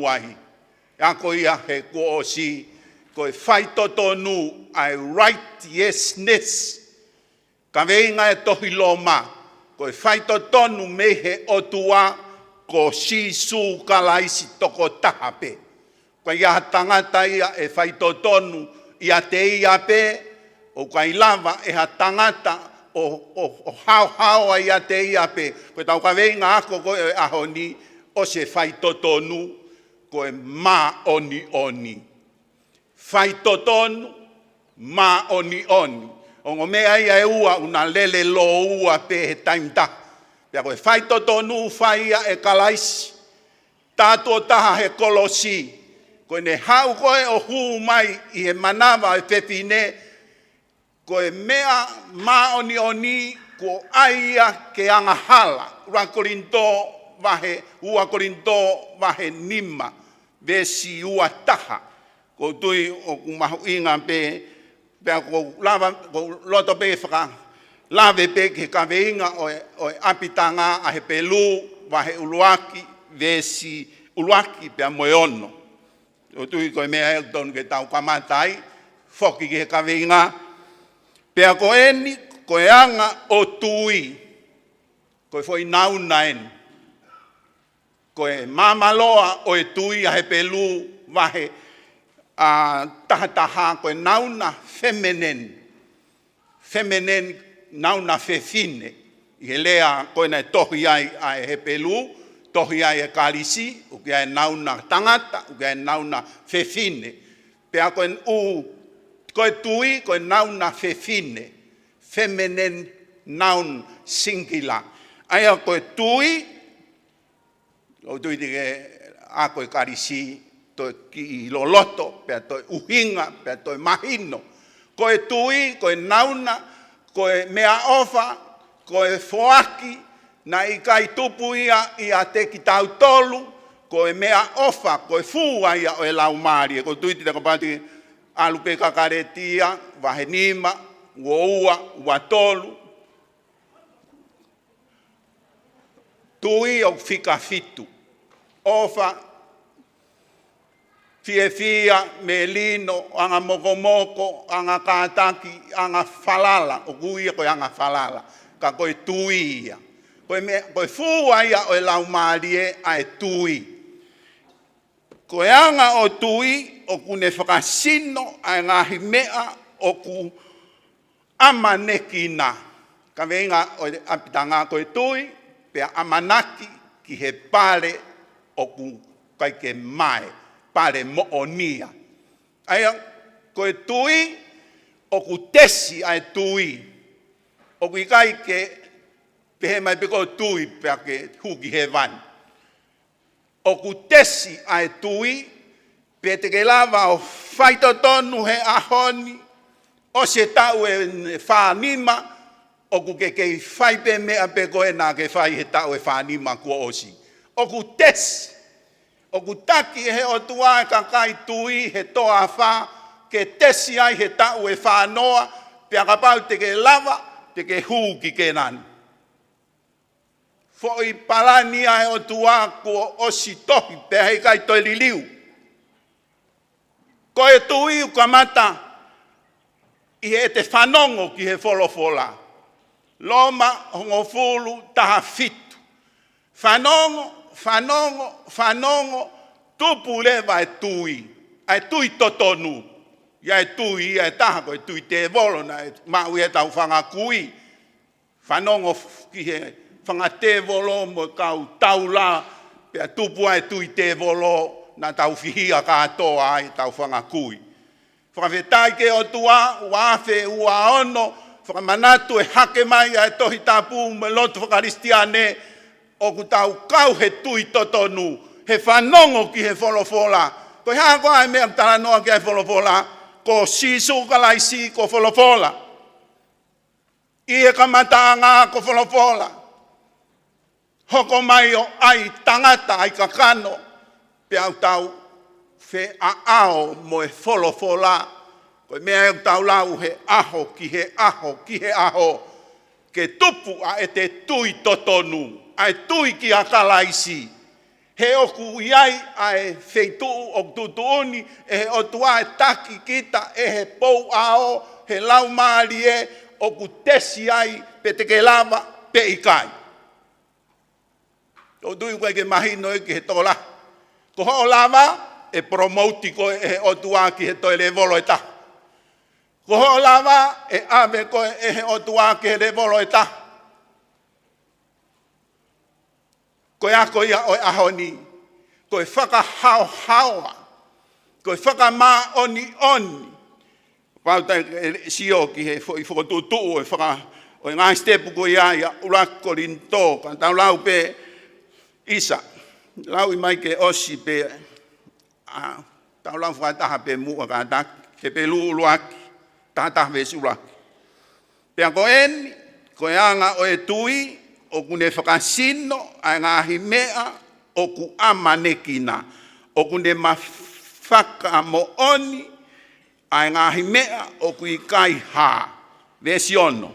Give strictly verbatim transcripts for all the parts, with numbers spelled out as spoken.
ai. Ako ia he kuo ʻosi, ko e faitotonu, ʻa e righteousness. Kaveinga e tohi Loma, ko e faitotonu mei he ʻOtua, ko Sīsū Kalaisi tokotaha pē. Ko ia ha tangata ia ʻe faitotonu ʻiate ia pē, ʻoku ʻikai lava ʻe ha tangata ʻo, ʻo, ʻo haohaoa ʻiate ia pē. Ko ʻetau kaveinga ako ko ē ʻo e ʻaho ni, ʻosi e faitotonu, ko e māʻoniʻoni. Faitotonu, māʻoniʻoni. Ongo meʻa ia ʻe ua ʻoku na lele lōua pē he taimi taha. Pea ko e faitotonu fai ia ʻe Kalaisi, tā tuʻo taha he kolosi, ko ʻene haʻu ko ē ʻo hū mai ʻi he manava ʻo e fefine, ko e meʻa māʻoniʻoni kuo ʻai ia ke angahala. ʻUluaki Kolinitō vahe, ua Kolinitō vahe nima, veesi ua taha. ʻOku ou tui ʻoku mahuʻinga pē, pea ʻoku ou lava, ʻoku ou loto pē fakalave pē ki he kaveinga ʻo e, ʻo e ʻapitanga ʻa Hepelū vahe ʻuluaki, veesi ʻuluaki pea mo e ono. ʻOku ou tui ko e meʻa ʻoku totonu ke tau kamata ai, foki ki he kaveinga. Pea ko eni, ko e anga ʻo e tui, ko e foʻi nauna eni. Ko e māmāloa ʻo e tui ʻa Hepelū vahe, ʻa, taha taha, ko e nauna feminine. Feminine, nauna fefine. ʻI he lea ko ē naʻe tohi ai ʻa e Hepelū, tohi ai e Kalisi, ʻoku ʻi ai e nauna tangata, ʻoku ʻi ai e nauna fefine. Pea ko e ʻū, ko e tui, ko e nauna fefine. Feminine noun singular. ʻA ia ko e tui, ʻoku ou tui te ke ako e Kalisi, toe kiʻi loloto, pea toe ʻuhinga, pea toe mahino. Ko e tui, ko e nauna, ko e meʻaʻofa, ko e foaki, naʻe ʻikai tupu ia ʻiate kitautolu, ko e meʻaʻofa, ko e fua ia ʻo e Laumālie. ʻOku ou tui te ke pati ʻalu pē ki Kalētia, vahe nima, ua ua, ua tolu. Tui ʻoku fika fitu. ʻOfa, fiefia, melino, anga mokomoko, anga kātaki, anga falala, ʻoku ui ia ko e anga falala. Ka ko e tui ia. Ko e meʻa, ko e fua ia ʻo e Laumālie ʻa e tui. Ko e anga ʻo e tui ʻoku ne fakasino ʻa e ngaahi meʻa ʻoku ʻamanekina. Kaveinga ʻo e ʻapitanga ko e tui, pea ʻamanaki ki he pale ʻoku ʻikai ke mae, pale moʻonia. ʻA ia, ko e tui, ʻoku tesi ʻa e tui. ʻOku ʻikai ke pehē mai pē ko e tui, pea ke hū ki hēvani. ʻOku tesi ʻa e tui, pea te ke lava ʻo faitotonu he ʻaho ni, ʻosi e taʻu ʻe fā nima, ʻoku ke kei fai pē meʻa pē ko ē naʻa ke fai he taʻu ʻe fā nima kuo ʻosi. ʻOku tesi, ʻoku taki ʻe he ʻOtua e kakai tui he toafa, ke tesi ai he taʻu ʻe fā noa, pea kapau te ke lava, te ke hū ki Kēnani. Foʻi palani ʻa e ʻOtua kuo ʻosi tohi pea heʻikai toe liliu. Ko e tui ʻoku kamata ʻi heʻete fanongo ki he folofola. Loma hongofulu taha fitu. Fanongo, fanongo, fanongo, tupu leva e tui. ʻA e tui totonu. ʻI ai e tui, ʻi ai e taha ko e tui tēvolo naʻe maʻu ia ʻetau fanga kui. Fanongo f-, ki he fanga tēvolo mo e kau taula, pea tupu ai e tui tēvolo, naʻa tau fihia kātoa ai ʻetau fanga kui. Fakafetaʻi ki he ʻOtua, ua afe ua ono, fakamanatu e hake mai ʻa e Tohi Tapu mo e lotu fakakalisitiane, ʻoku tau kau he tui totonu, he fanongo ki he folofola. Ko e hā koā e meʻa ʻoku talanoa ki ai e folofola, ko Sīsū Kalaisi ko e folofola. ʻI he kamataʻanga ko e folofola. Hoko mai ʻo ʻai tangata, ʻai kakano, pea ʻoku tau feʻaʻao mo e folofola. Ko e meʻa ʻoku tau lau he ʻaho ki he ʻaho ki he ʻaho. Ke tupu ʻa ʻete tui totonu, ʻa e tui kia Kalaisi. He ʻoku ʻi ai ʻa e feituʻu ʻoku tuʻutuʻuni ʻe he ʻOtua ʻe taki kita ʻe he pouʻao, he laumālie, ʻoku tesi ai pe te ke lava pe ʻikai. ʻOku ou tui ʻoku ʻikai ke mahino ia ki he tokolahi. Ko hoʻo lava, ʻe promote koe ʻe he ʻOtua ki he toe levolo ʻe taha. Ko hoʻo lava, ʻe ʻave koe ʻe he ʻOtua ki he levolo ʻe taha. Ko e ako ia ʻo e ʻaho ni, ko e fakahaohaoa, ko e fakamāʻoniʻoni. Pau tai e sio ki he foʻi fokotuʻutuʻu ʻo e faka-, ʻo e ngaahi sitepu ko ia ʻi he ʻuluaki Kolinitō, ka tau lau pē ʻisa. Lauʻi mai ke ʻosi pē, ʻa, tau lau fakataha pē muʻa kātaki, Hepelū ʻuluaki, taha taha veesi ʻuluaki. Pea ko eni, ko e anga ʻo e tui, ʻoku ne fakasino ʻa e ngaahi meʻa ʻoku ʻamanekina, ʻoku ne ma-, fakamoʻoni ʻa e ngaahi meʻa ʻoku ʻikai hā. Veesi ono.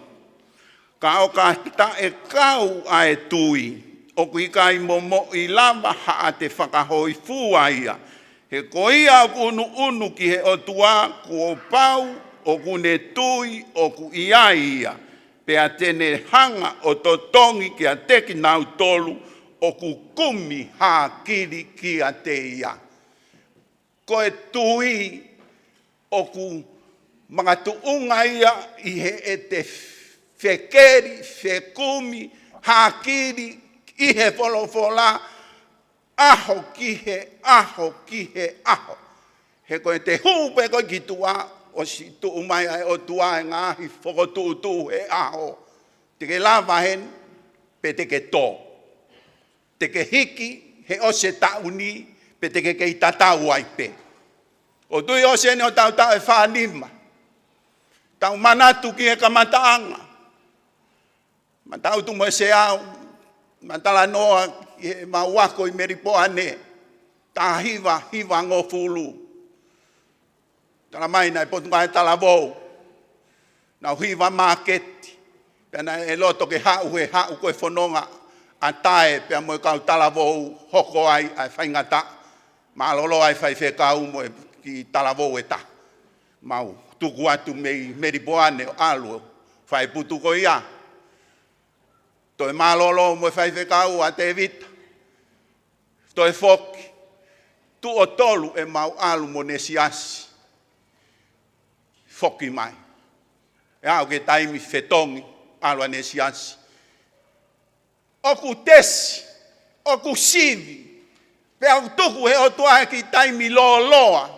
Ka ʻo ka taʻekau ʻa e tui, ʻoku ʻikai momoʻi lava haʻate fakahōifua ia. He ko ia ʻoku ʻunuʻunu ki he ʻOtua, kuo pau ʻoku ne tui ʻoku ʻi ai ia. Pea te ne hanga ʻo totongi kiate kinautolu ʻoku kumi hākili kiate ia. Ko e tui ʻoku makatuʻunga ia ʻi heʻete fekeli, fekumi, hākili ʻi he folofola, ʻaho ki he ʻaho ki he ʻaho. He ko ʻete hū pē koe ki tuʻa, ʻosi tuʻu mai ʻa e ʻOtua ʻi he ngaahi fokotuʻutuʻu he ʻaho. Te ke lava heni, pe te ke tō. Te ke hiki he ʻosi e taʻu ni, pe te ke kei tatau ai pē. ʻOku ou tui ʻosi eni ʻo tautau e fānima. Tau manatu ki he kamataʻanga. Manatu mo e Sea, ma talanoa ki heʻemau ako ʻi Melipoane, taha hiva, hiva ngofulu. Tala mai naʻe Potungāue Talavou. Nau hiva māketi. Pea naʻe loto ke haʻu he haʻu ko e fononga ʻa Tae pea mo e kau talavou hoko ai ʻa e faingataʻa. Mālōlō ai faifekau mo e kiʻi talavou ʻe taha. Mau tuku atu mei Melipoane ʻo ʻalu fai putu ko ia. Toe mālōlō mo e faifekau ʻa Tēvita. Toe foki. Tuʻo tolu ʻemau ʻalu mo ʻene siasi. Foki mai. ʻE aʻu ki he taimi fetongi, ʻalu ʻene siasi. ʻOku tesi, ʻoku sivi, pea ʻoku tuku he ʻOtua e kiʻi taimi lōloa,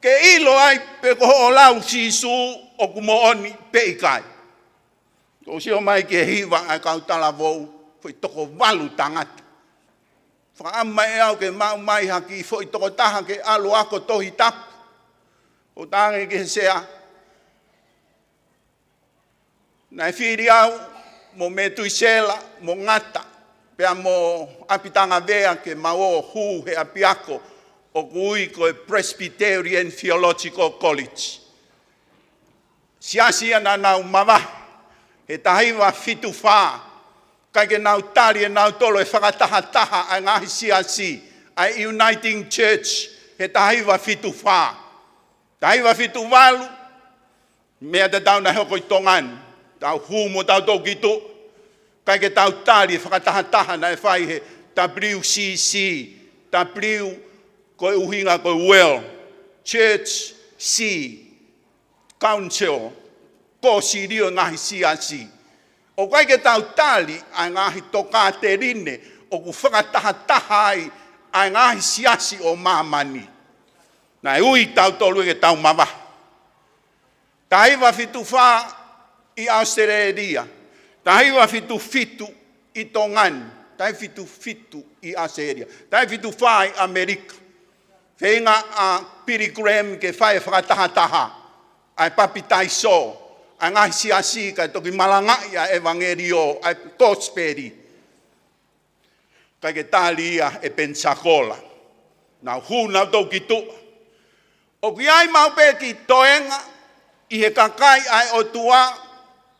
ke ʻilo ai pe ko hoʻo lau Sīsū ʻoku moʻoni pe ʻikai. Ko u sio mai ki he hiva ʻa e kau talavou, foʻi toko valu tangata. Fakaʻamu mai ʻe au ke maʻu mai ha kiʻi foʻi tokotaha ke ʻalu ako Tohi Tapu. ʻO tangi ki he Sea. Naʻe fili au, mo Metuisela, mo Ngata, pea mo ʻApitangavea ke mau ō hū he ʻapiako, ʻoku ui ko e Presbyterian Theological College. Siasi ia naʻa nau mavahe, he taha hiva fitu fā. ʻIkai ke nau tali ʻe nautolu e fakatahataha ʻa e ngaahi siasi, ʻa e Uniting Church, he taha hiva fitu fā. Taha hiva fitu valu, meʻa tatau naʻe hoko ʻi Tonga ni, tau hū mo tautolu ki tuʻa. ʻIkai ke tau tali e fakatahataha naʻe fai he W C C, W ko e ʻuhinga ko e world, church, C, council, kōsilio e ngaahi siasi. ʻOku ʻikai ke tau tali ʻa e ngaahi tokāteline ʻoku fakatahataha ai ʻa e ngaahi siasi ʻo māmani. Naʻe ui tautolu ia ke tau mavahe. Taha hiva fitu fā ʻi ʻAositelēlia. Taha hiva fitu fitu ʻi Tonga ni. Taha hiva fitu fitu ʻi ʻAositelēlia. Taha hiva fitu fā ʻi ʻAmelika. Feinga ʻa Billy Graham ke fai e fakatahataha ʻa e papitaiso, ʻa e ngaahi siasi kae toki malangaʻi ʻa e ʻevangeliō, ʻa e kosipeli. ʻIkai ke tali ia ʻe Penisakola. Nau hū nautolu ki tuʻa. ʻOku ʻi ai maʻu pē kiʻi toenga ʻi he kakai ʻa e ʻOtua,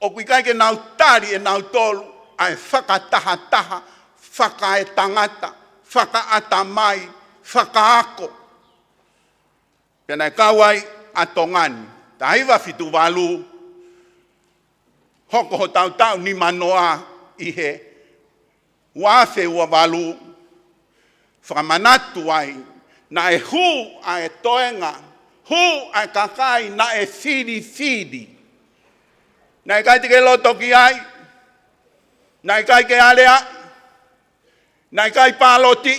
ʻoku ʻikai ke nau tali ʻe nautolu ʻa e fakatahataha fakaetangata, fakaʻatamai, fakaako. Pea naʻe kau ai ʻa Tonga ni. Taha hiva fitu valu, hoko hotau taʻu nimanoa ʻi he ua afe ua valu, fakamanatu ai, naʻe hū ʻa e toenga, hū ʻa e kakai naʻe filifili. Naʻe ʻikai te ke loto ki ai, naʻe ʻikai ke aleaʻi, naʻe ʻikai pāloti,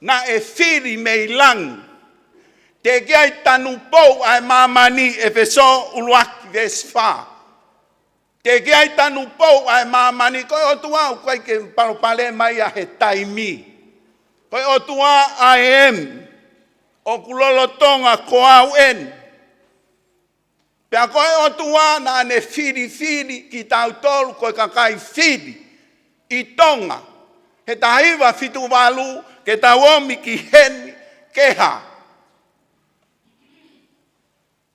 naʻe fili mei langi. Teʻeki ai tanupou ʻa e māmani, ʻEfesō ʻuluaki veesi fā. Teʻeki ai tanupou ʻa e māmani, ko e ʻOtua ʻoku ʻikai ke palopalema ia he taimi. Ko e ʻOtua ʻa e M, ʻoku lolotonga ko au eni. Pea ko e ʻOtua naʻa ne filifili kitautolu ko e kakai fili ʻi Tonga. He taha hiva fitu valu ke tau omi ki heni ke hā?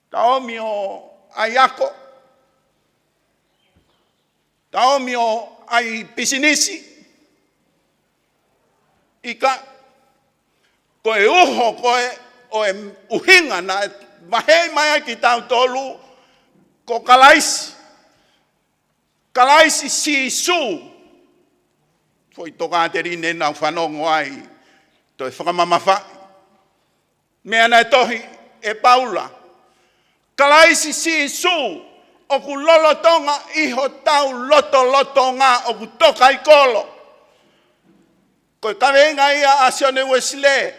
Tau omi ʻo ʻai ako. Tau omi ʻo ʻai pisinisi. ʻIkai, ko e uho ko ē ʻo e ʻuhinga naʻe vaheʻi mai ai kitautolu ko Kalaisi. Kalaisi Sīsū. Foʻi tokāteline naʻa ku fanongo ai, toe fakamamafaʻi. Meʻa naʻe tohi ʻe Paula. Kalaisi Sīsū ʻoku lolotonga ʻi hotau lotolotonga, ʻoku tokaikolo. Ko e kaveinga ia ʻa Sione Uesilē,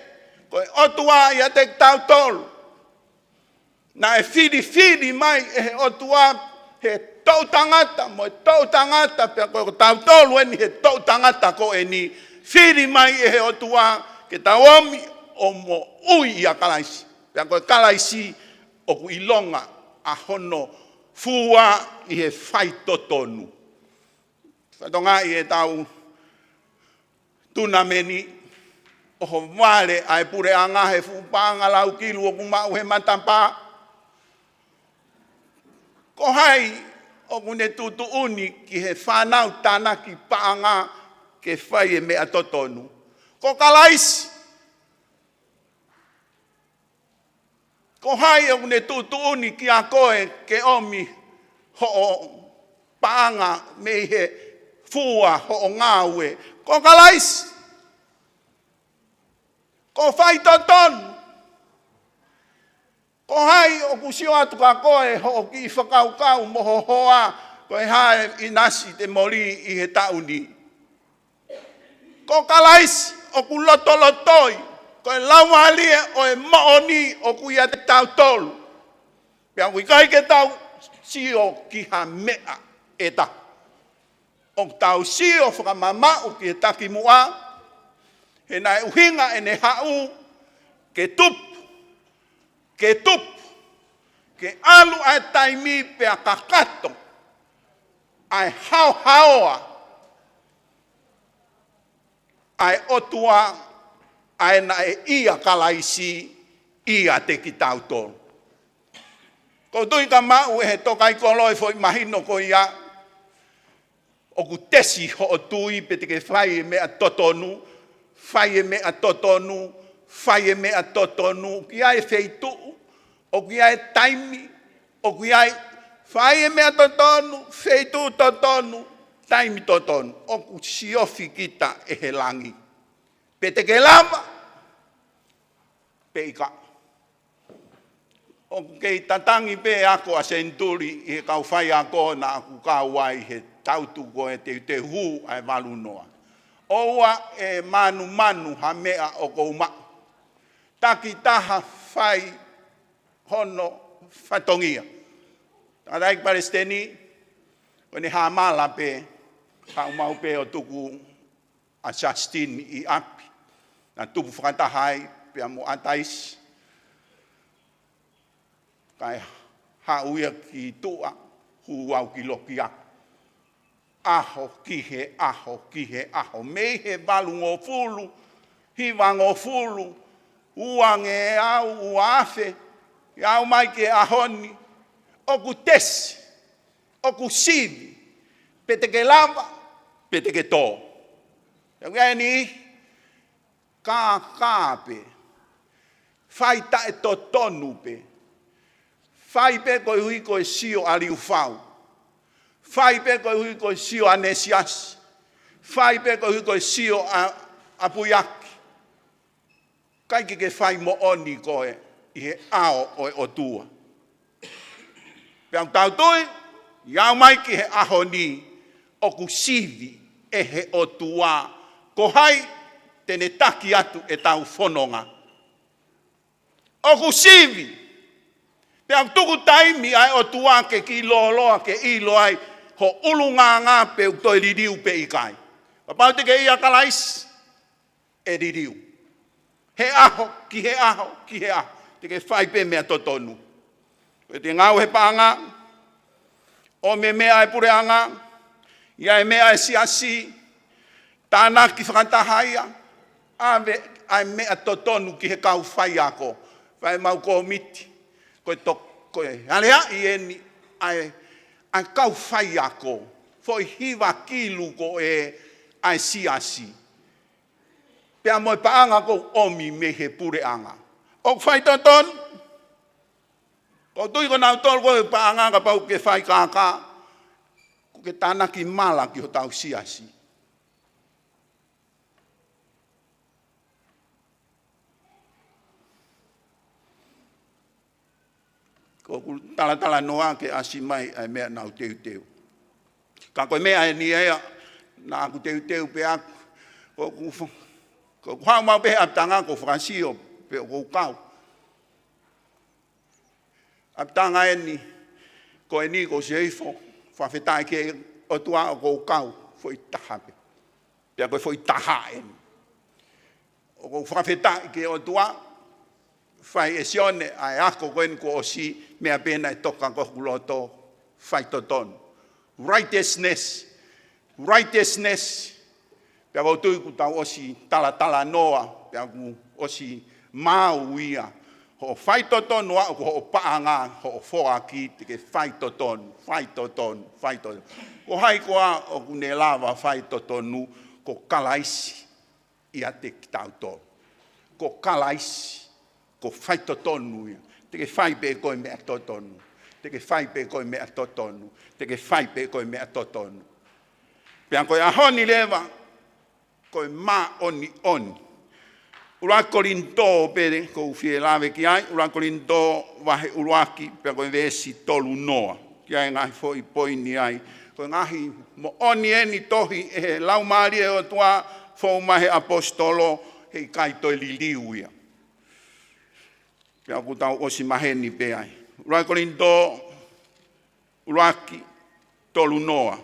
ko e ʻOtua ʻiate kitautolu. Naʻe filifili mai ʻe he ʻOtua he toʻutangata mo e toʻutangata, pea ko kitautolu eni he toʻutangata ko eni, fili mai ʻe he ʻOtua ke tau omi ʻo moʻui ʻia Kalaisi. Pea ko e Kalaisi ʻoku ʻilonga ʻa hono fua ʻi he faitotonu. Fatongia ʻi heʻetau tunameni, ʻohovale ʻa e puleʻanga he fuʻu paʻanga laukilu ʻoku maʻu he matapā. Ko hai ʻoku ne tuʻutuʻuni ki he fānau tānaki paʻanga ke fai e meʻa totonu? Ko Kalaisi. Ko hai ʻoku ne tuʻutuʻuni kiate koe ke omi hoʻo paʻanga mei he fua hoʻo ngāue? Ko Kalaisi. Ko e faitotonu. Ko hai ʻoku sio atu kiate koe hoʻo kiʻi fakakaukau mo ho hoa, ko e hā e ʻinasi te moli ʻi he taʻu ni? Ko Kalaisi ʻoku lotolotoi, ko e laumālie ʻo e moʻoni ʻoku ʻiate kitautolu. Pea ʻoku ʻikai ke tau sio ki ha meʻa ʻe taha. ʻOku tau sio fakamamaʻu ki he takimuʻa, he naʻe ʻuhinga ʻene haʻu ke tupu, ke tupu, ke ʻalu ʻa e taimi pea kakato ʻa e haohaoa ʻa e ʻOtua, ʻa ē naʻe ʻia Kalaisi ʻiate kitautolu. ʻOku ou tui ka maʻu ʻe he tokaikolo e foʻi mahino ko ia, ʻoku tesi hoʻo tui pe te ke fai e meʻa totonu, fai e meʻa totonu, fai e meʻa totonu, ʻoku ʻi ai e feituʻu, ʻoku ʻi ai e taimi, ʻoku ʻi ai, fai e meʻa totonu, feituʻu totonu, taimi totonu, ʻoku siofi kita ʻe he langi. Pe te ke lava, pe ʻikai. ʻOku kei tatangi pē ako ʻa Senituli ʻi he kau faiako naʻa ku kau ai he tautu ko e teuteu hū ʻa e valu noa. ʻOua ʻe manumanu ha meʻa ʻoku ou maʻu. Takitaha fai hono fatongia. Tangataʻeiki Palesiteni, ko ʻene hāmala pē, haʻu maʻu pē ʻo tuku ʻa Sasitini ʻi ʻapi. Naʻa tupu fakataha ai pea mo ʻAtaisi. Kae haʻu ia ki tuʻa, hū au ki loki aku. ʻAho ki he ʻaho ki he ʻaho. Mei he valungofulu, hivangofulu, uangeau, ua afe, ʻo aʻu mai ki he ʻaho ni, ʻoku tesi, ʻoku sivi, pe te ke lava, pe te ke tō. He ʻoku ʻi ai e niʻihi, kākā pē, fai taʻetotonu pē, fai pē koeʻuhi ko e sio ʻa Liufau, fai pē koeʻuhi ko e sio ʻa Nesiasi, fai pē koeʻuhi ko e sio ʻa, ʻa Puiaki. ʻIkai ke ke fai moʻoni koe ʻi he ʻao ʻo e ʻOtua. Pea ʻoku tau tui, ʻi he aʻu mai ki he ʻaho ni, ʻoku sivi ʻe he ʻOtua ko hai te ne taki atu ʻetau fononga. ʻOku sivi. Pea ʻoku tuku taimi ʻa e ʻOtua ke kiʻi lōloa ke ʻilo ai ho ʻulungaanga pe ʻoku toe liliu pe ʻikai. Kapau te ke ʻia Kalaisi, ʻe liliu. He ʻaho, ki he ʻaho, ki he ʻaho. Te ke fai pē meʻa totonu. Ko e te ngāue he paʻanga, ʻomi e meʻa ʻa e puleʻanga, ʻi ai e meʻa ʻa e siasi, tānaki fakataha ia, ʻave ʻa e meʻa totonu ki he kau faiako, fai mau kōmiti, ko e to-, ko e aleaʻi eni ʻa e, ʻa e kau faiako, foʻi hiva kilu ko ē ʻa e siasi. Pea mo e paʻanga ʻoku ʻomi mei he puleʻanga. ʻOku fai totonu. ʻOku ou tui ko nautolu ko e paʻanga kapau ke fai kākā, ʻoku ke tānaki mala ki hotau siasi. ʻOku ou talatalanoa ke ʻasi mai ʻa e meʻa naʻa ku teuteu. Ka ko e meʻa eni ia naʻa ku teuteu pē ʻaku. ʻOku fa-, ʻoku haʻu mau pē he ʻapitanga ʻoku ou fakasio pe ʻoku ou kau. ʻApitanga eni, ko eni ʻoku ou sio hifo, fakafetaʻi ki he ʻOtua ʻoku ou kau, foʻi taha pē. Pea ko e foʻi taha eni. ʻOku ou fakafetaʻi ki he ʻOtua, fai ʻe Sione ʻa e ako ko eni kuo ʻosi, meʻa pē naʻe toka ko hoku loto, fai totonu. Righteousness, righteousness. Pea ʻoku ou tui kuo tau ʻosi talatalanoa, pea kuo ʻosi maʻu ia. Hoʻo fai totonu ʻaʻau ko hoʻo paʻanga, hoʻo foaki, te ke fai totonu, fai totonu, fai totonu. Ko hai koā ʻoku ne lava fai totonu, ko Kalaisi ʻiate kitautolu. Ko Kalaisi, ko e fai totonu ia. Te ke fai pē koe meʻa totonu. Te ke fai pē koe meʻa totonu. Te ke fai pē koe meʻa totonu. Pea ko e ʻaho ni leva, ko e māʻoniʻoni. ʻUluaki Kolinitō pē ʻoku ou fie lave ki ai, ʻUluaki Kolinitō vahe ʻuluaki, pea ko e veesi tolu noa. Ki ai ngaahi foʻi poini ai. Ko e ngaahi moʻoni eni tohi ʻe he Laumālie ʻo e ʻOtua, fou mai he ʻaposetolo, heʻikai toe liliu ia. Pea ʻoku tau ʻosi maheni pē ai. ʻUluaki Kolinitō, ʻuluaki, tolu noa.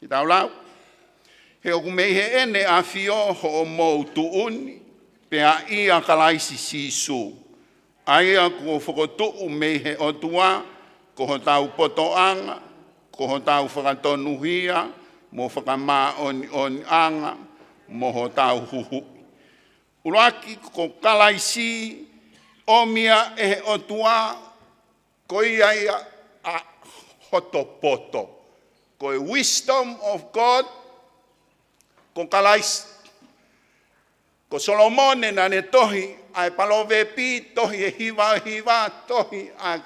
Ke tau lau. He ʻoku mei heʻene ʻafio hoʻomou tuʻuni, pea ʻia Kalaisi Sīsū. ʻA ia kuo fokotuʻu mei he ʻOtua, ko hotau potoʻanga, ko hotau fakatonuhia, mo fakamāʻoniʻoniʻanga, mo hotau huhuʻi. ʻUluaki ko Kalaisi, ʻomi ia ʻe he ʻOtua, ko ia ia ʻa hoto poto. Ko e wisdom of God, ko Kalaisi. Ko Solomone naʻa ne tohi ʻa e Palovepi, tohi ʻe hiva hiva, tohi ʻa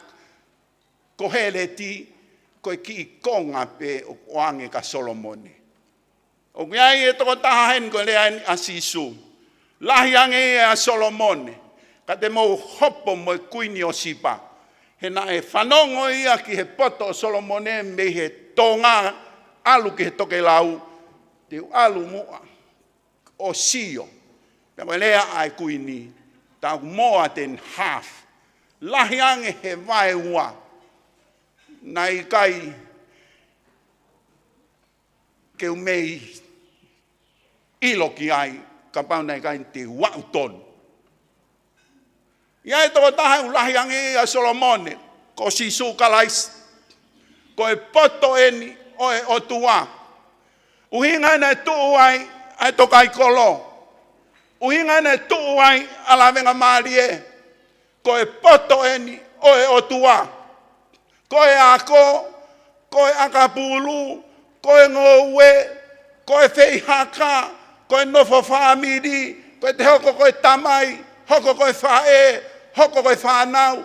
Koheleti, ko e kiʻi konga pē ʻoku ʻoange kia Solomone. ʻOku ʻi ai e tokotaha heni ko e lea eni ʻa Sīsū. Lahi ange ia ʻa Solomone, ka te mou hopo mo e Kuini ʻo Sipa. He naʻe fanongo ia ki he poto ʻo Solomone mei he tonga ʻalu ki he tokelau, te u ʻalu muʻa ʻo sio. Pea ko e lea ʻa e Kuini, tau more than half. Lahi ange he vaeua. Naʻe ʻikai ke u mei ʻilo ki ai, kapau naʻe ʻikai te u aʻu tonu. ʻI ai e tokotaha ʻoku lahi ange ia ʻa Solomone, ko Sīsū Kalaisi. Ko e poto eni ʻo e ʻOtua. ʻUhinga naʻe tuʻu ai ʻa e tokaikolo. ʻUhinga naʻe tuʻu ai ʻa Lavengamālie. Ko e poto eni ʻo e ʻOtua. Ko e ako, ko e ʻakapulu, ko e ngoue, ko e feihaka, ko e nofo fāmili, ko e te hoko ko e tamai, hoko ko e faʻē, hoko ko e fānau.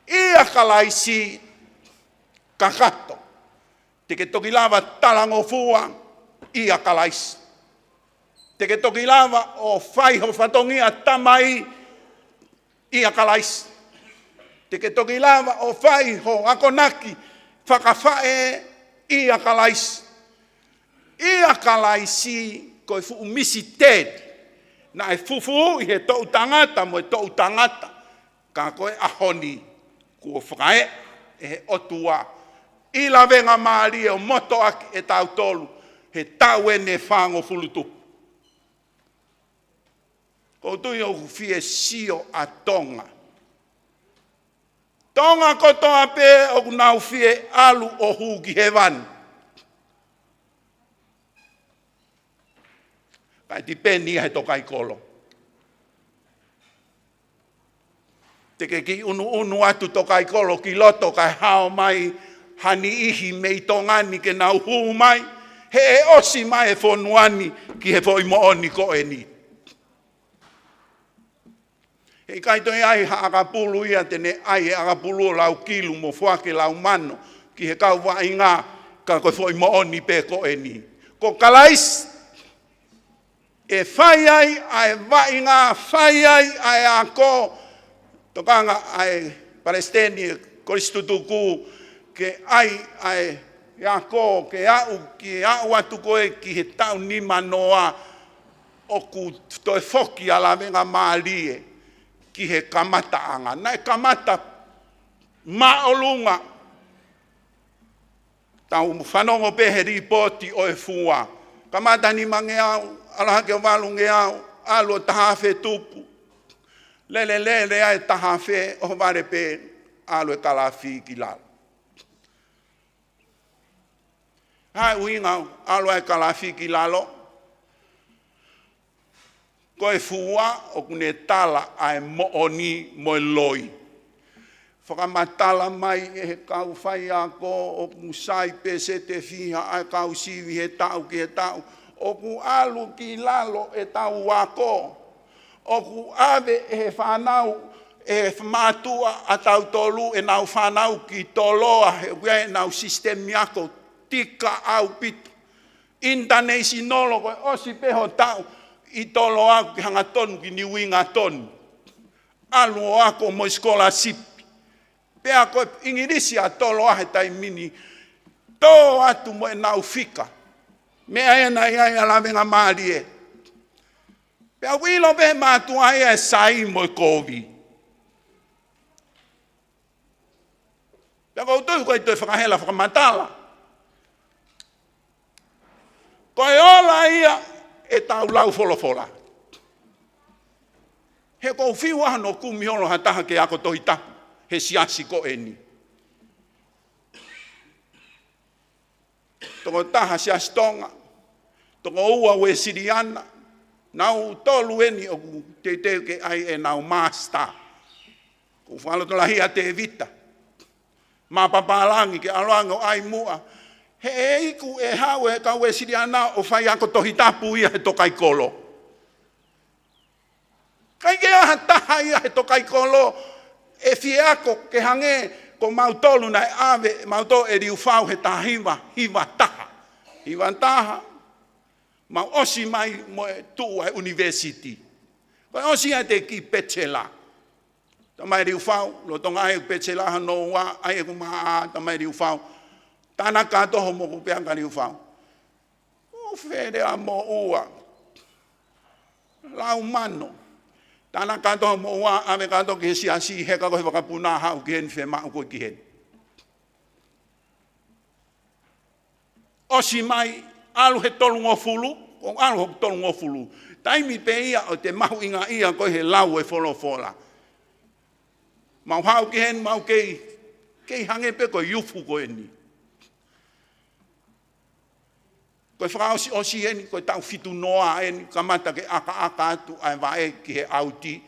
ʻIa Kalaisi kakato. Te ke toki lava talangofua ʻia Kalaisi. Te ke toki lava ʻo fai ho fatongia tamai ʻia Kalaisi. Te ke toki lava ʻo fai ho akonaki fakafaʻē ʻia Kalaisi. ʻIa Kalaisi ko e fuʻu misiteli naʻe fufū ʻi he toʻu tangata mo e toʻu tangata, ka ko e ʻaho ni kuo fakaeʻa ʻe he ʻOtua ʻi lavengamālie ʻo motoʻaki ʻe tautolu he taʻu ʻeni ʻe fāngofulu tupu. ʻOku ou tui ʻoku fie sio ʻa Tonga. Tonga kotoa pē ʻoku nau fie ʻalu ʻo hū ki hēvani. Kae tipeni ia he tokaikolo. Te ke kiʻi ʻunuʻunu atu tokaikolo ki loto kae hao mai ha niʻihi mei Tonga ni ke nau hū mai, he ʻe ʻosi mai e fonua ni ki he foʻi moʻoni ko eni. He ʻikai toe ʻi ai ha ʻakapulu ia te ne ʻai e ʻakapulu ʻo lau kilu mo foaki lau mano ki he kau vaʻinga, ka ko e foʻi moʻoni pē ko eni. Ko Kalaisi ʻe fai ai ʻa e vaʻinga, fai ai ʻa e ako, tokanga ʻa e Palesiteni ʻe Kolisi Tutuku ke ʻai ʻa e ako, ke aʻu, ke aʻu atu ko ē ki he taʻu nima noa ʻoku toe foki ʻa lavengamālie ki he kamataʻanga. Naʻe kamata māʻolunga. Tau fanongo pē he lipooti ʻo e fua. Kamata nimangeau, ʻalu hake ʻo valungeau, ʻalu ʻo taha afe tupu. Lele lele ai taha afe ʻo vale pē ʻalu e kalafi ki lalo. Hai uinga ʻalu ai kalafi ki lalo. Ko e fua ʻoku ne tala ʻa e moʻoni mo e loi. Fakamatala mai ʻe he kau faiako ʻoku sai pē sete fiha ʻa e kau sivi he taʻu ki he taʻu. ʻOku ʻalu ki lalo ʻetau ako. ʻOku ʻave ʻe he fānau, ʻe he mātuʻa ʻa tautolu ʻenau fānau ki Toloa, he ʻoku ʻi ai ʻenau sisitemi ako tika ʻaupito. International, ko e ʻosi pē ho taʻu ʻi Toloa ke hangatonu ki Niuingatoni. ʻAlu ʻo ako mo e scholarship. Pea ko e ʻIngilisi ʻa Toloa he taimi ni, tō atu mo ʻenau fika. Meʻa ena ia ʻa lavengamālie. Pea ʻoku ʻilo pē mātuʻa ia e sai mo e kovi. Pea ʻoku ou tui ko e toe fakahela fakamatala. Ko e ola ia ʻetau lau folofola. He ʻoku ou fiu ʻaho ʻe kumi holo ha taha ke ako Tohi Tapu he siasi ko eni. Toko taha Siasi Tonga, toko ua Uēsiliana, nau tolu eni ʻoku teuteu ke ʻai ʻenau master. ʻOku ou fakalotolahi ʻa Tēvita Mapapālangi ke ʻalu ange ʻo ʻai muʻa. He ʻe iku ʻe haʻu e kau Uēsiliana ʻo fai ako Tohi Tapu ia he tokaikolo. ʻIkai ke ʻi ai ha taha ia he tokaikolo ʻe fie ako ke hangē ko mautolu naʻe ʻave mautolu ʻe Liufau he taha hiva, hiva taha. Hiva taha, mau ʻosi mai mo e tuʻu ʻa e ʻunivēsiti. Ko e ʻosi ʻa e te ki Pechela. Tamai Liufau, lolotonga ʻai ʻeku Pechela hono ua, ʻai ʻeku maʻa, Tamai Liufau. Tānaki kātoa hoʻomo kupeanga Liufau. ʻO fele ʻa moʻua. Lau mano. Tānaki kātoa moʻua, ʻave kātoa ki he siasi, heka ko e vakapuna haʻu ki heni, femaʻu ko ē ki heni. ʻOsi mai, ʻalu he tolungofulu, ʻo ʻalu he tolungofulu. Taimi pē ia ʻo te mahuʻinga ia ko ē he lau e folofola. Mau haʻu ki heni, mau kei, kei hangē pē ko e youth ko eni. Ko e fakaʻosiʻosi eni, ko e taʻu fitu noa eni, kamata ke ʻakaʻaka atu ʻa e vaʻe ki he ʻauti.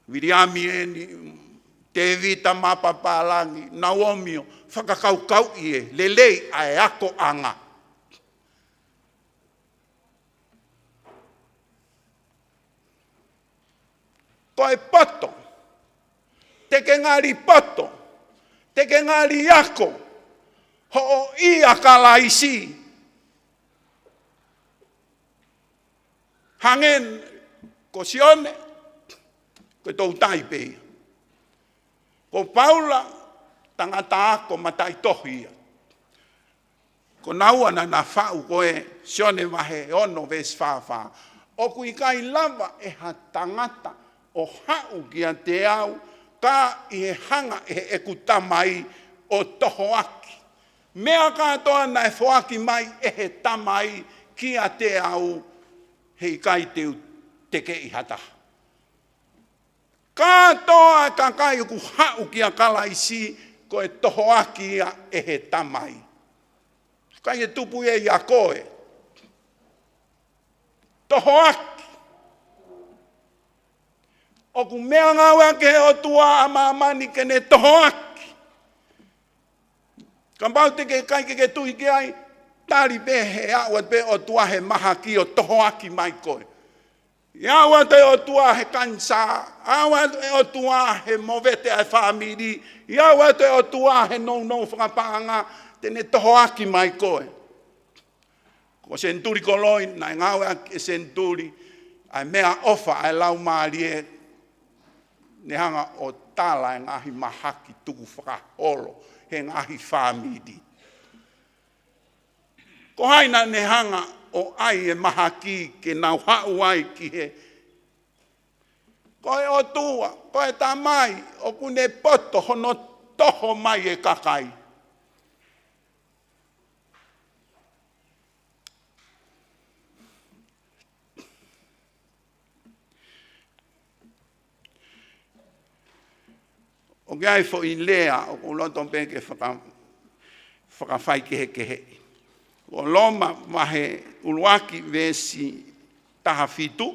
Viliami eni, Tēvita Mapapālangi, Naomi ʻo fakakaukauʻi e lelei ʻa e akoʻanga. Ko e poto, te ke ngali poto, te ke ngali ako, hoʻo ʻia Kalaisi. Hangē ko Sione, ko e toutai pē ia. Ko Paula, tangata ako mataʻitohi ia. Ko naua naʻa na faʻu ko e Sione vahe ono veesi fā fā. ʻOku ʻikai lava ʻe ha tangata ʻo haʻu kiate au, ka ʻi he hanga ʻe heʻeku Tamai ʻo tohoaki. Meʻa kātoa naʻe foaki mai ʻe he Tamai kiate au, heʻikai te u tekeʻi ha taha. Kātoa e kakai ʻoku haʻu kia Kalaisi ko e tohoaki ia ʻe he Tamai. ʻIkai ke tupu ia ʻia koe. Tohoaki. ʻOku meʻangāueʻaki ʻe he ʻOtua ʻa māmani ke ne tohoaki. Kapau te ke ʻikai ke ke tui ki ai, tali pē he ʻoatu pē ʻe he ʻOtua he mahaki ʻo tohoaki mai koe. ʻE ʻoatu ʻe he ʻOtua he kanisā, ʻoatu ʻe he ʻOtua he movete ʻa e fāmili, ʻoatu ʻe he ʻOtua he nounou fakapaʻanga, te ne tohoaki mai koe. Ko Senituli Koloi, naʻe ngāueʻaki ʻe Senituli ʻa e meʻaʻofa ʻa e Laumālie, ne hanga ʻo tala e ngaahi mahaki tukufakaholo he ngaahi fāmili. Ko hai naʻa ne hanga ʻo ʻai e mahaki ke nau haʻu ai ki he, ko e ʻOtua, ko e Tamai, ʻoku ne poto hono toho mai e kakai. ʻOku ʻi ai e foʻi lea ʻoku ou loto pē ke faka-, fakafaikehekeheʻi. Ko Loma vahe ʻuluaki veesi taha fitu.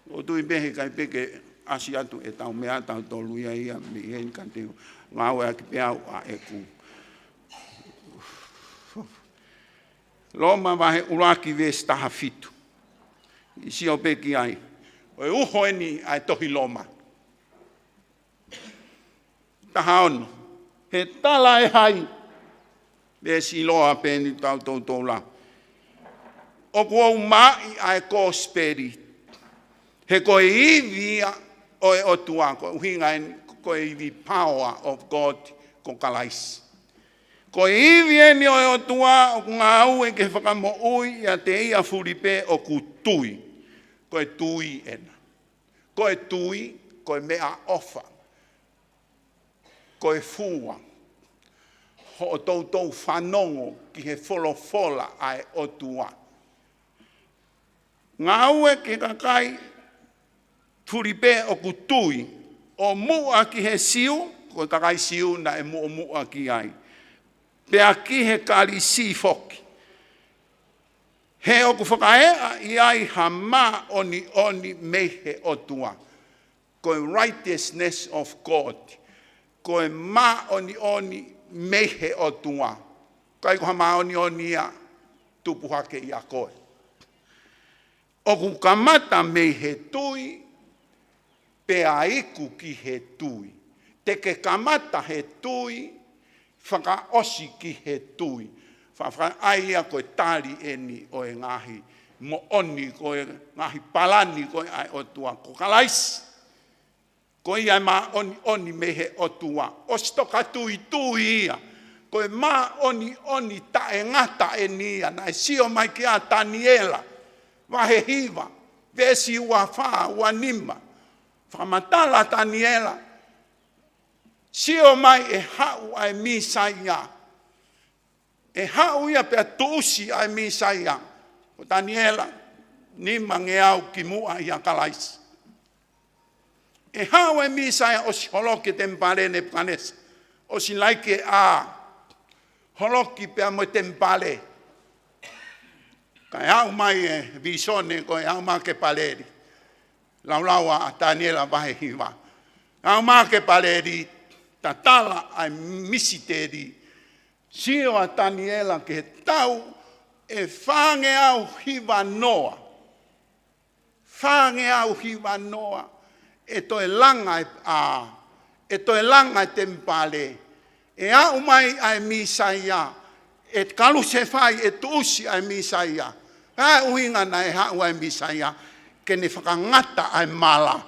ʻOku ou tui pē heʻikai pē ke ʻasi atu ʻetau meʻa tautolu ia ia mei heni ka te u ngāueʻaki pē au ʻa ʻeku. Loma vahe ʻuluaki veesi taha fitu. ʻI sio pē ki ai. ʻOku uho eni ʻa e tohi Loma. Taha ono. He tala ʻe hai. Veesi ʻiloa pē eni tautolu lau. ʻOku ou maʻu ʻa e kosipeli. He ko e ivi ia ʻo e ʻOtua, ko e ʻuhinga eni, ko e ivi power of God, ko Kalaisi. Ko e ivi eni ʻo e ʻOtua ʻoku ngāue ke fakamoʻui ʻiate ia fuli pē ʻoku tui. Ko e tui ena. Ko e tui, ko e meʻaʻofa. Ko e fua. Hoʻo toutou fanongo ki he folofola ʻa e ʻOtua. Ngāue ki he kakai fuli pē ʻoku tui, ʻo muʻa ki he Siu, ko e kakai Siu naʻe muʻomuʻa ki ai. Pea ki he Kalisi foki. He ʻoku fakaeʻa ʻi ai ha māʻoniʻoni mei he ʻOtua. Ko e righteousness of God. Ko e māʻoniʻoni mei he ʻOtua. ʻIkai ko ha māʻoniʻoni ia tupu hake ʻia koe. ʻOku kamata mei he tui, pea iku ki he tui. Te ke kamata he tui, fakaʻosi ki he tui. Fa-, fa-, ʻa ia ko e tali eni ʻo e ngaahi moʻoni, ko e ngaahi palani ko ē ʻa e ʻOtua ko Kalaisi. Ko ia e māʻoniʻoni mei he ʻOtua. ʻOsi toka tuitui ia. Ko e māʻoniʻoni taʻengata eni ia. Naʻe sio mai kia Taniela. Vahe hiva. Veesi ua fā, ua nima. Fakamatala Taniela. Sio mai ʻe haʻu ʻa e Mīsaia. ʻE haʻu ia pea tuʻusi ʻa e Mīsaia. Ko Taniela, nimangeau kimuʻa ʻia Kalaisi. ʻE haʻu e Mīsaia ʻosi holoki e temipale Nepukanesa. ʻOsi laiki e ʻā. Holoki pea mo e temipale. Kae haʻu mai e vīsone ko e haʻu mai ke paleli. Laulau ʻa Taniela vahe hiva. Aʻu mai ki he paleli, tatala ʻa e misiteli, sio ʻa Taniela ki he taʻu ʻe fāngeau hiva noa. Fāngeau hiva noa, ʻe toe langa e, ʻa, ʻe toe langa e temipale, ʻe aʻu mai ʻa e Mīsaia, ʻe kalusefai, ʻe tuʻusi ʻa e Mīsaia. ʻA e ʻuhinga naʻe haʻu ʻa e Mīsaia, ke ne fakangata ʻa e mala,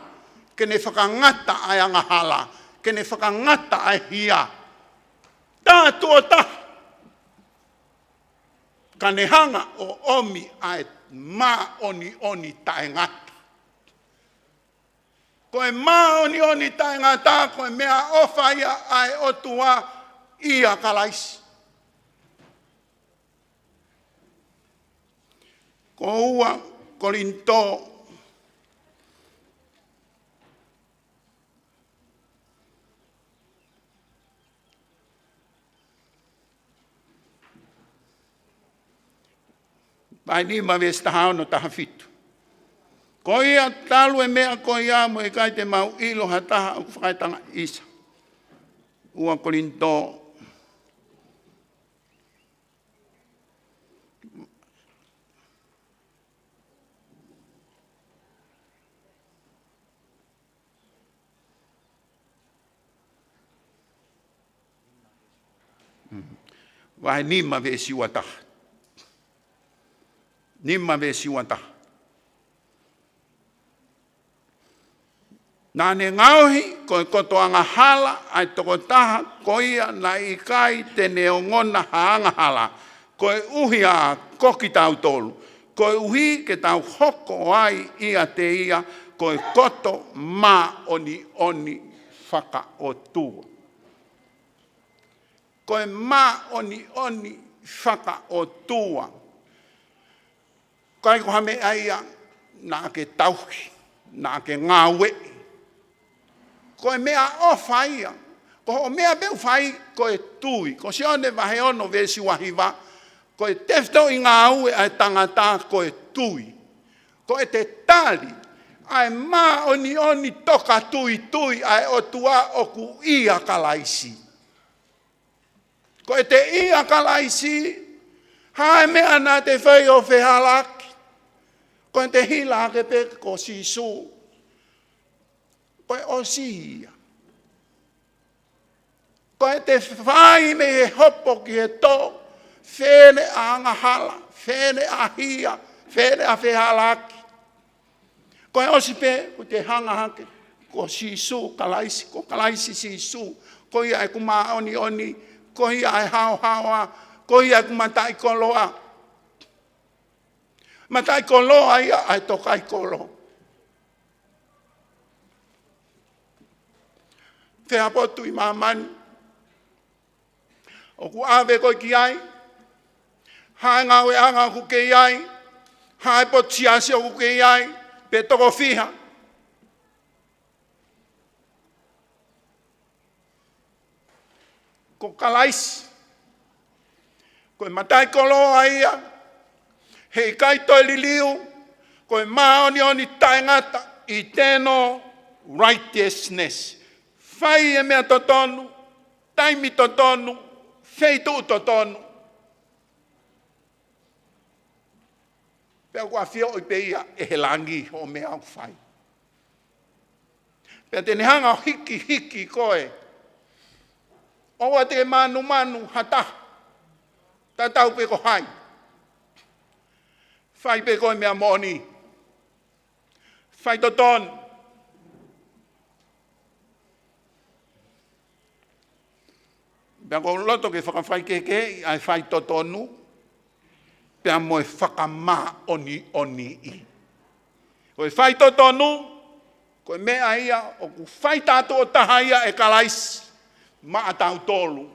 ke ne fakangata ʻa e angahala, ke ne fakangata ʻa e hia. Tā tuʻo taha, ka ne hanga ʻo ʻomi ʻa e māʻoniʻoni taʻengata. Ko e māʻoniʻoni taʻengata, ko e meʻaʻofa ia ʻa e ʻOtua ʻia Kalaisi. Ko ua Kolinitō, vahe nima veesi taha ono, taha fitu. Ko ia talu e meʻa ko ia mo e ʻikai te mau ʻilo ha taha ʻoku fakaetangaʻisa. Ua Kolinitō. Vahe nima veesi ua taha. Nima veesi ua taha. Naʻa ne ngaohi ko e koto angahala ʻa e tokotaha ko ia naʻe ʻikai te ne ongona ha angahala, koeʻuhi ā ko kitautolu, koeʻuhi ke tau hoko ai ʻiate ia ko e koto māʻoniʻoni fakaʻotua. Ko e māʻoniʻoni fakaʻotua. ʻIkai ko ha meʻa ia naʻa ke tauhi, naʻa ke ngāueʻi. Ko e meʻaʻofa ia. Ko hoʻo meʻa pē ʻoku fai ko e tui. Ko Sione vahe ono veesi ua hiva, ko e tefitoʻi ngāue ʻa e tangata ko e tui. Ko ʻete tali ʻa e māʻoniʻoni tokatuitui ʻa e ʻOtua ʻoku ʻia Kalaisi. Ko ʻete ʻia Kalaisi, hā e meʻa naʻa te fai ʻo fehālaaki? Ko ʻete hila hake pē ko Sīsū. Ko e ʻosi ia. Ko ʻete fai mei he hopo ki he tō, fēfē ʻa angahala, fēfē ʻa hia, fēfē ʻa fehālaaki. Ko e ʻosi pē, ko ʻete hanga hake, ko Sīsū Kalaisi, ko Kalaisi Sīsū, ko ia ʻeku māʻoniʻoni, ko ia ʻa e haohaoa, ko ia ʻeku mataʻikoloa. Mataʻikoloa ia ʻa e tokaikolo. Fē ha potu ʻi māmani ʻoku ʻave koe ki ai, hā e ngāueʻanga ʻoku ke ʻi ai, hā e potu siasi ʻoku ke ʻi ai, pe toko fiha. Ko Kalaisi, ko e mataʻikoloa ia, heʻikai toe liliu, ko e māʻoniʻoni taʻengata, eternal righteousness. Fai e meʻa totonu, taimi totonu, feituʻu totonu. Pea ʻoku ʻafioʻi pē ia ʻe he langi hoʻo meʻa ʻoku fai. Pea te ne hanga ʻo hikihiki koe. ʻOua te ke mānumanu ha taha. Tatau pē ko hai. Fai pē ko e meʻa moʻoni. Fai totonu. Pea ʻoku ou loto ke fakafaikehekeheʻi ʻa e fai totonu, pea mo e fakamāʻoniʻoniʻi. Ko e fai totonu, ko e meʻa ia ʻoku fai tā tuʻo taha ia ʻe Kalaisi maʻatautolu.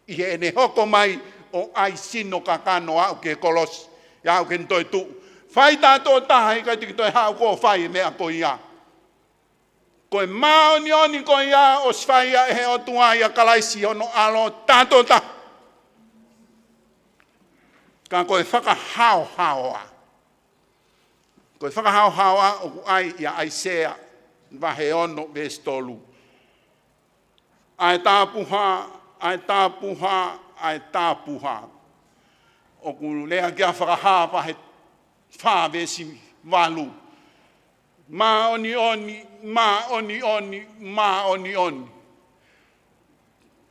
ʻI heʻene hoko mai ʻo ʻai sino kakano aʻu ki he kolosi, aʻu ki heʻene toetuʻu. Fai tā tuʻo taha, heʻikai te ke toe haʻu koe ʻo fai e meʻa ko ia. Ko e māʻoniʻoni ko ia ʻosi fai ia ʻe he ʻOtua ʻia Kalaisi hono ʻAlo tā tuʻo taha. Ka ko e fakahaohaoa. Ko e fakahaohaoa ʻoku ʻai ʻia ʻAisea vahe ono veesi tolu. ʻA e tāpuhā, ʻa e tāpuhā, ʻa e tāpuhā. ʻOku lea ki ai Fakahā vahe fā veesi valu. Māʻoniʻoni, māʻoniʻoni, māʻoniʻoni.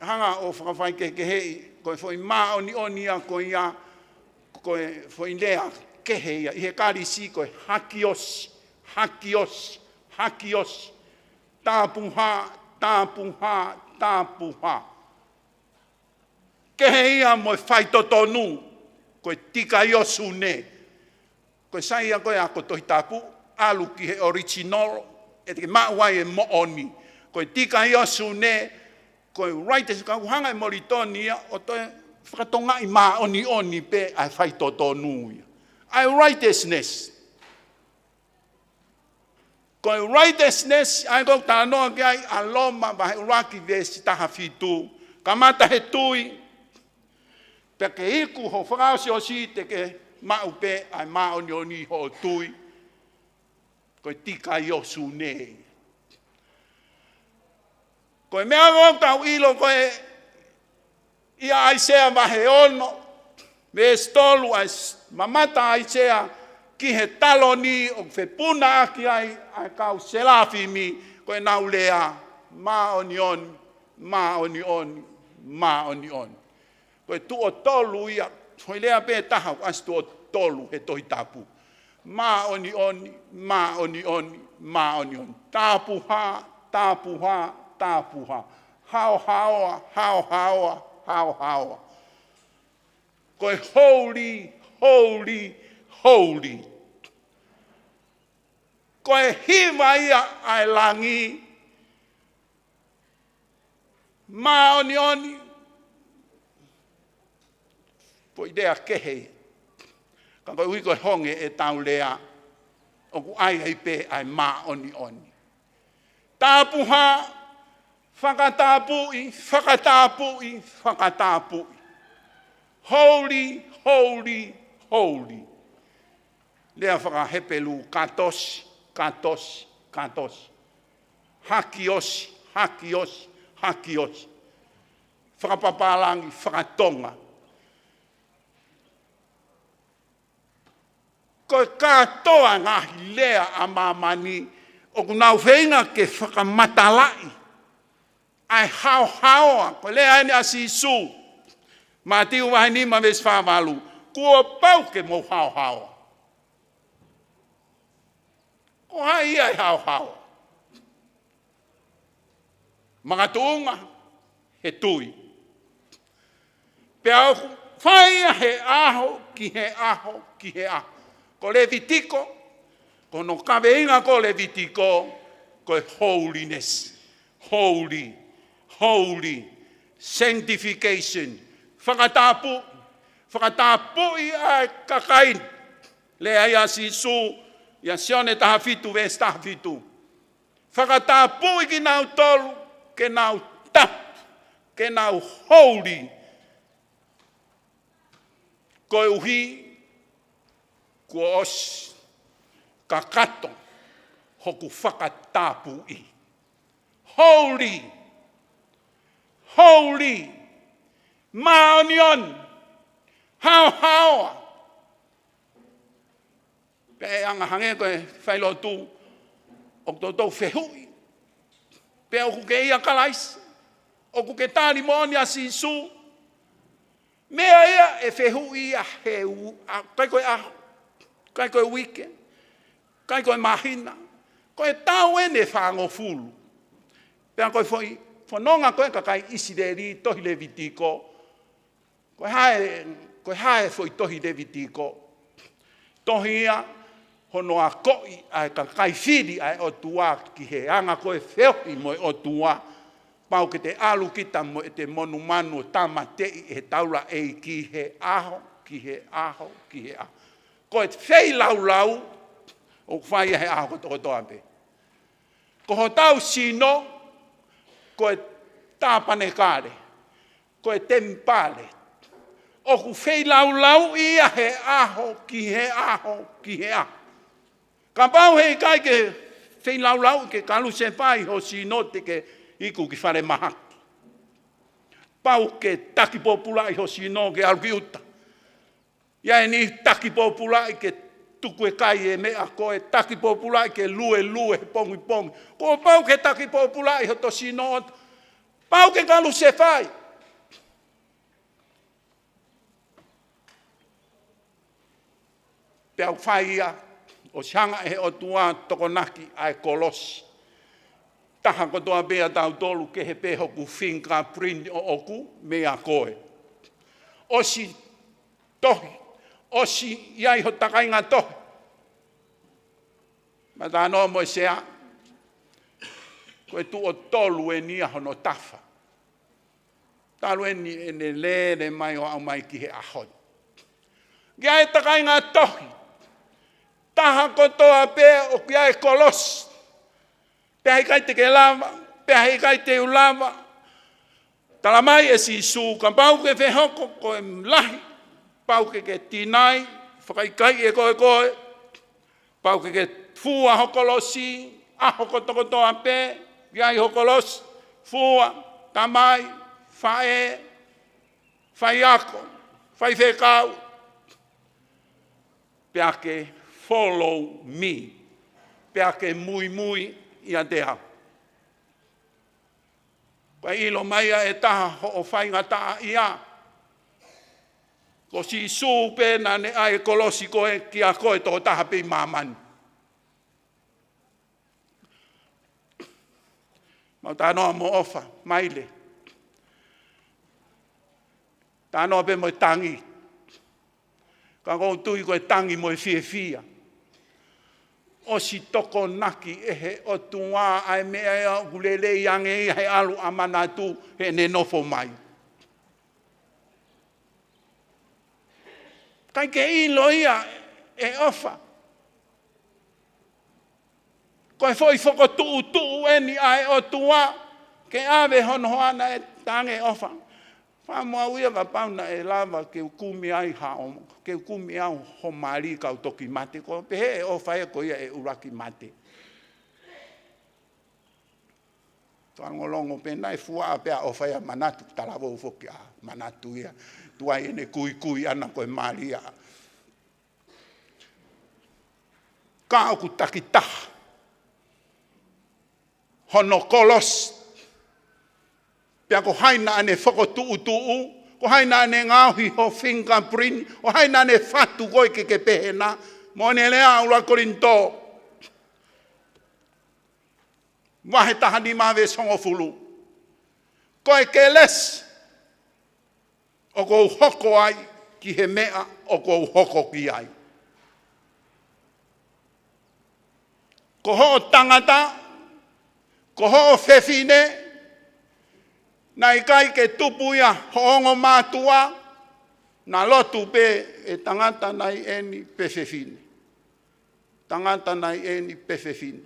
Hanga ʻo fakafaikehekeheʻi, ko e foʻi māʻoniʻoni ia ko ia, ko e foʻi lea kehe ia, ʻi he Kalisi ko e hagios, hagios, hagios. Tāpuhā, tāpuhā, tāpuhā. Kehe ia mo e faitotonu, ko e dikaiosune. Ko e sai ia ko e ako Tohi Tapu, ʻalu ki he original, ʻe te ke maʻu ai e moʻoni. Ko e dikaiosune, ko e righteous, ka ʻoku hanga ʻe Molitoni ia ʻo toe fakatokangaʻi māʻoniʻoni pē ʻa e faitotonu ia. ʻA e righteousness. Ko e righteousness, ʻa ia ʻoku talanoa ki ai ʻa Loma vahe ʻuluaki veesi taha fitu. Kamata he tui, pea ke iku hoʻo fakaʻosiʻosi te ke maʻu pē ʻa e māʻoniʻoni hoʻo tui. Ko e dikaiosune. Ko e meʻa ʻoku tau ʻilo ko e ʻia ʻAisea vahe ono, veesi tolu, ʻa e s-, mamata ʻa ʻAisea ki he taloni ʻoku fepunaʻaki ai ʻa e kau selafimi, ko ʻenau lea, māʻoniʻoni, māʻoniʻoni, māʻoniʻoni. Ko e tuʻo tolu ia, foʻi lea pē taha, ʻasi tuʻo tolu he Tohi Tapu. Māʻoniʻoni, māʻoniʻoni, māʻoniʻoni. Tāpuhā, tāpuhā, tāpuhā. Haohaoa, haohaoa, haohaoa. Ko e holy, holy, holy. Ko e hiva ia ʻa e langi, māʻoniʻoni. Foʻi lea kehe. Ka koeʻuhi ko e honge ʻetau lea, ʻoku ʻai ai pē ʻa e māʻoniʻoni. Tāpuhā, fakatapui, fakatapui, fakatapui. Holy, holy, holy. Lea fakaHepelū, kadosh, kadosh, kadosh. Hagios, hagios, hagios. Fakapapālangi, fakatonga. Ko e kātoa ngaahi lea ʻa māmani ʻoku nau feinga ke fakamatalaʻi ʻa e haohaoa, ko e lea eni ʻa Sīsū. Mātiu vahe nima veesi fā valu. Kuo pau ke mou haohaoa. Ko hai ia ʻe haohaoa? Makatuʻunga he tui. Pea ʻoku fai ia he ʻaho, ki he ʻaho, ki he ʻaho. Ko Levitiko, ko hono kaveinga ko Levitiko, ko e holiness. Holy, holy, sanctification. Fakatapu, fakatapuʻi ʻa e kakai. Lea ia ʻa Sīsū, ʻia Sione taha fitu, veesi taha fitu. Fakatapuʻi kinautolu, ke nau tapu, ke nau holy. Koeʻuhi, kuo ʻosi kakato hoku fakatapuʻi. Holy, holy, māʻoniʻoni, haohaoa. Pea ʻe anga hangē ko e failotu, ʻoku toutou fehuʻi. Pe ʻoku ke ʻia Kalaisi, ʻoku ke tali moʻoni ʻa Sīsū. Meʻa ia ʻe fehuʻi ia he u-, ʻa, ʻikai ko e ʻaho, ʻikai ko e uike, ʻikai ko e māhina, ko e taʻu eni ʻe fāngofulu. Pea ko e foʻi fononga ko ē kakai ʻIsileli, tohi Levitiko, ko e hā e, ko e hā e foʻi tohi Levitiko. Tohi ia hono akoʻi ʻa e kakai fili ʻa e ʻOtua ki he anga ko e feohi mo e ʻOtua. Pau ke te ʻalu kita mo ʻete monumanu ʻo tāmateʻi ʻe he taulaʻeiki he ʻaho, ki he ʻaho, ki he ʻaho. Ko e feilaulau ʻoku fai ia he ʻaho kotokotoa pē. Ko hotau sino, ko e tāpanekale, ko e temipale. ʻOku feilaulauʻi ia he ʻaho, ki he ʻaho, ki he ʻaho. Kapau heʻikai ke feilaulauʻi ke kalusefai ho sino te ke iku ki fale mahaki. Pau ke taki pōpulaʻi ho sino ke ʻalu ki ʻuta. ʻI ai e niʻihi taki pōpulaʻi ke tuku e kai e meʻa ko ē, taki pōpulaʻi ke luelue he pongipongi. Kuo pau ke taki pōpulaʻi hoto sino ʻoku pau ke kalusefai. Pea ʻoku fai ia, ʻosi hanga ʻe he ʻOtua ʻo tokonaki ʻa e kolosi. Taha kotoa pē ʻa tautolu, kehe pē hoku fingerprint ʻoʻoku, meia koe. ʻOsi tohi, ʻosi ʻi ai ho takainga tohi. Mou talanoa mo e sea, ko e tuʻo tolu eni ʻa hono tafa. Talu eni ʻene lele mai ʻo aʻu mai ki he ʻaho ni. Ke ʻi ai e takainga tohi. Taha kotoa pē ʻoku ʻi ai e kolosi. Pea heʻikai te ke lava, pea heʻikai te u lava. Talamai ʻe Sīsū, kapau ke fehoko ko e lahi, pau ke ke tinai, fakaʻikaiʻi ʻe koe koe, pau ke ke fua ho kolosi, ʻaho kotokotoa pē, ʻi ai ho kolosi, fua, tamai, faʻē, faiako, faifekau, pea ke follow me, pea ke muimui ʻiate au. Pea ʻilo mai ʻe taha hoʻo faingataʻaʻia. Ko Sīsū pē naʻa ne ʻai e kolosi ko ē kia koe tokotaha pē ʻi māmani. Mou talanoa mo ʻOfa, Maile. Talanoa pē mo e tangi. Ka ʻoku ou tui ko e tangi mo e fiefia. ʻOsi tokonaki ʻe he ʻOtua ʻa e meʻa ia ʻoku lelei ange ia he ʻalu ʻa manatu heʻene nofo mai. ʻIkai ke ʻilo ia ʻe ʻOfa. Ko e foʻi fokotuʻutuʻu eni ʻa e ʻOtua ke ʻave hono hoana ʻe tangi ʻOfa. Fakamoʻoni ia kapau naʻe lava ke u kumi ai haʻo, ke u kumi au ho mali kau toki mate, ko pehē ʻe ʻOfa ia ko ia e ʻuluaki mate. Tau longolongo pē naʻe fua pē ʻa ʻOfa ia manatu, talavou foki ʻa manatu ia. Tuai ʻene kuikui ʻana ko e mali ia. Ka ʻoku takitaha hono kolosi. Pea ko hai naʻa ne fokotuʻutuʻu, ko hai naʻa ne ngaohi ho fingerprint, ko hai naʻa ne fatu koe ke ke pehē na, mo ʻene lea ʻuluaki Kolinitō. Vahe taha nima veesi hongofulu. Ko e kelesi ʻoku ou hoko ai ki he meʻa ʻoku ou hoko ki ai. Ko hoʻo tangata, ko hoʻo fefine, naʻe ʻikai ke tupu ia hoʻo ongo mātuʻa, naʻa lotu pē ʻe tangata nai eni pe fefine. Tangata nai eni pe fefine.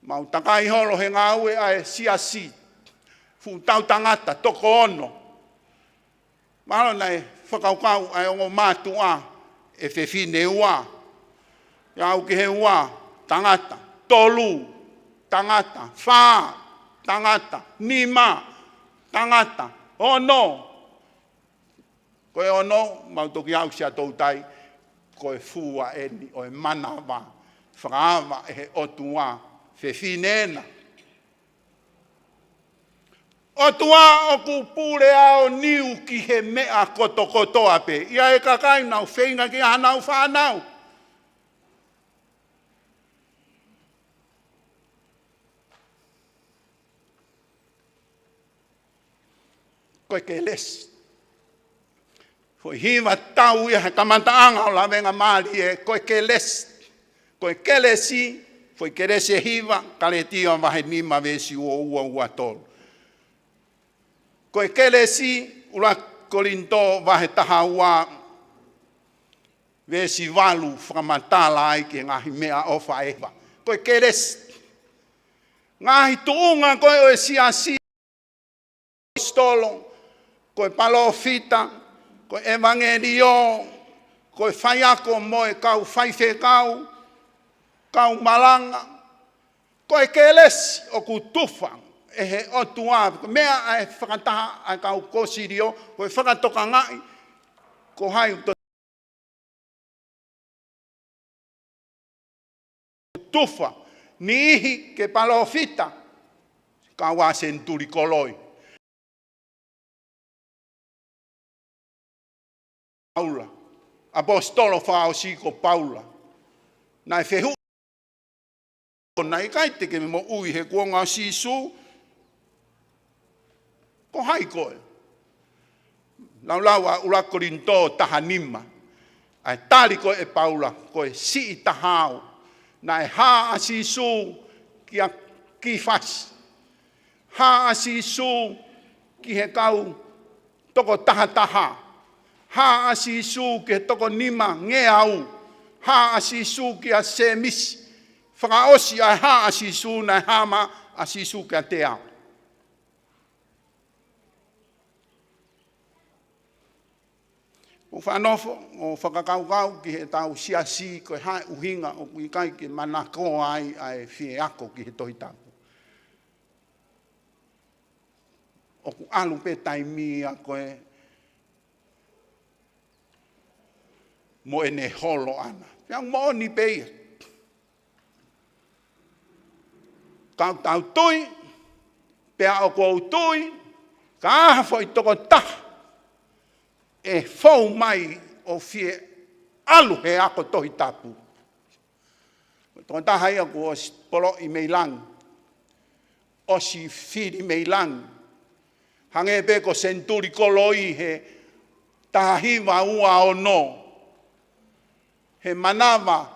Mau takai holo he ngāue ʻa e siasi. Fuʻu tau tangata, toko ono. Mahalo naʻe fakakaukau ʻa e ongo mātuʻa ʻe fefine ua. ʻE aʻu ki he ua, tangata. Tolu, tangata. Fā, tangata. Nima, tangata. Ono. Ko e ono, mau toki aʻusia toutai, ko e fua eni ʻo e manava, fakaava ʻe he ʻOtua, fefine ena. ʻOtua ʻoku pule ʻo niu ki he meʻa kotokotoa pē. ʻI ai e kakai naʻa nau feinga ke ʻai haʻanau fānau. Ko e kelesi. Foʻi hiva tau ia he kamataʻanga ʻo e lavengamālie, ko e kelesi. Ko e kelesi, foʻi kelesi ʻe hiva, Kalētia vahe nima veesi ua ua ua tolu. Ko e kelesi, ʻuluaki Kolinitō vahe taha ua, veesi valu, fakamatala ai ki he ngaahi meʻaʻofa ʻe hiva. Ko e kelesi. Ngaahi tuʻunga ko ē ʻo e siasi, ʻaposetolo, ko e palōfita, ko e ʻevangeliō, ko e faiako mo e kau faifekau, kau malanga, ko e kelesi ʻoku tufa ʻe he ʻOtua, ko e meʻa ʻa e fakataha ʻa e kau kōsilio, ko e fakatokangaʻi, ko hai ʻoku tufa, niʻihi ke palōfita, kau ʻa e senituli koloi. Paula, ʻaposetolo fakaʻosi ko Paula. Naʻe fehuʻi, naʻe ʻikai te ke moʻui he kuonga ʻo Sīsū, ko hai koe? Laulau ʻa ʻuluaki Kolinitō taha nima. ʻA e tali ko ē ʻe Paula, ko e siʻi taha au. Naʻe hā ʻa Sīsū kia Kīfasi. Hā ʻa Sīsū ki he kau toko tahataha. Hā ʻa Sīsū ki he toko nimangeau. Hā ʻa Sīsū kia Sēmisi. Fakaʻosi ʻa e hā ʻa Sīsū, naʻe hā mai ʻa Sīsū kiate au. ʻOku ou faʻa nofo ʻo fakakaukau ki heʻetau siasi, ko e hā e ʻuhinga ʻoku ʻikai ke manakoa ai ʻa e fie ako ki he Tohi Tapu. ʻOku ʻalu pē taimi ia ko ē mo ʻene holo ʻana. Pea ʻoku moʻoni pē ia. Ka ʻoku tau tui, pea ʻoku ou tui, ka ʻi ai ha foʻi tokotaha ʻe fou mai ʻo fie ʻalu he ako Tohi Tapu. Tokotaha ia kuo ʻosi poloʻi mei langi, ʻosi fili mei langi. Hangē pē ko e senituli koloi he taha hiva ua ono. He manava